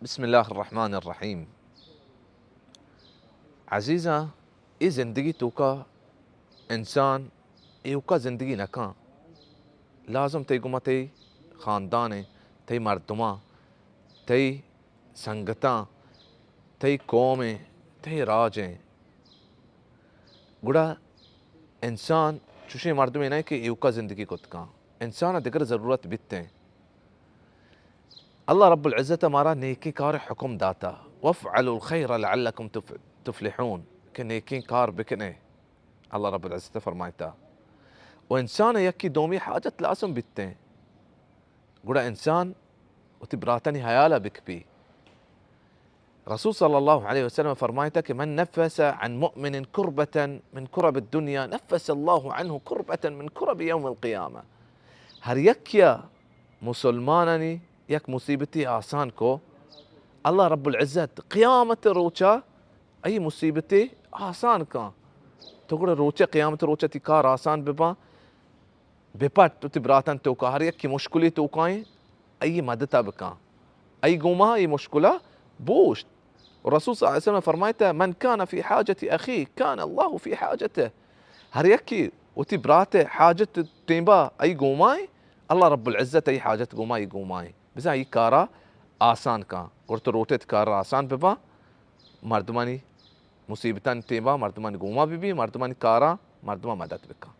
بسم اللہ الرحمن الرحیم۔ عزیزاں، اے زندگی توکا انسان ایوکا زندگی نہ کن۔ لازم تئی گوما تئی خاندان ایں، تئی مردماں، تئی سنگتاں، تئی قوم ایں، تئی راج ایں۔ گڑا انسان چوشیں مردمے نہ کہ ایوکا زندگی کت کن۔ انسان ء دگر ضرورت بیت ایں۔ اللہ رب العزت ء مارا نیکیں کار ء حکم داتا، وافعلوا الخیر لعلکم تف-، تفلحون، کہ نیکیں کار بکنے۔ اللہ رب العزت ء فرمائتا۔ و انسان ء یکی دومی حاجت لازم بیت ایں۔ گڑا انسان وتی براتانی حیال ء بکپی۔ رسول صلی اللہ علیہ وسلم فرمائتا کہ من نفس عن مؤمن کربة من کرب الدنیا نفس اللہ عنہ کربة من کرب یوم القیامہ۔ ہر یکیا مسلمانانی یک مصیبتی آسان کو، اللہ رب العزت قیامت روچا ای مصیبتی آسان کن۔ تو گڑا روچے قیامت روچا تی کار آسان بباں، بپٹ وتی براتن توکا، ہر یکی مشکلی توکائیں، ای مدتا بکن، ای گوما ای مشکلا بوشت۔ رسول صلی اللہ علیہ وسلم فرمائتا، من کان فی حاجت اخی کان اللہ فی حاجتہ۔ ہر یکی وتی برات حاجت ٹیمبا ای گومائیں، اللہ رب العزت ای حاجت گوما ای گومائیں۔ بزاں ای کارا آسان کن۔ گڑا تو روٹت کارا آسان بباں، مردمانی مصیبتانی ٹیمبا مردمانی گوما ببی، مردمانی کارا مردماں مدد بکن۔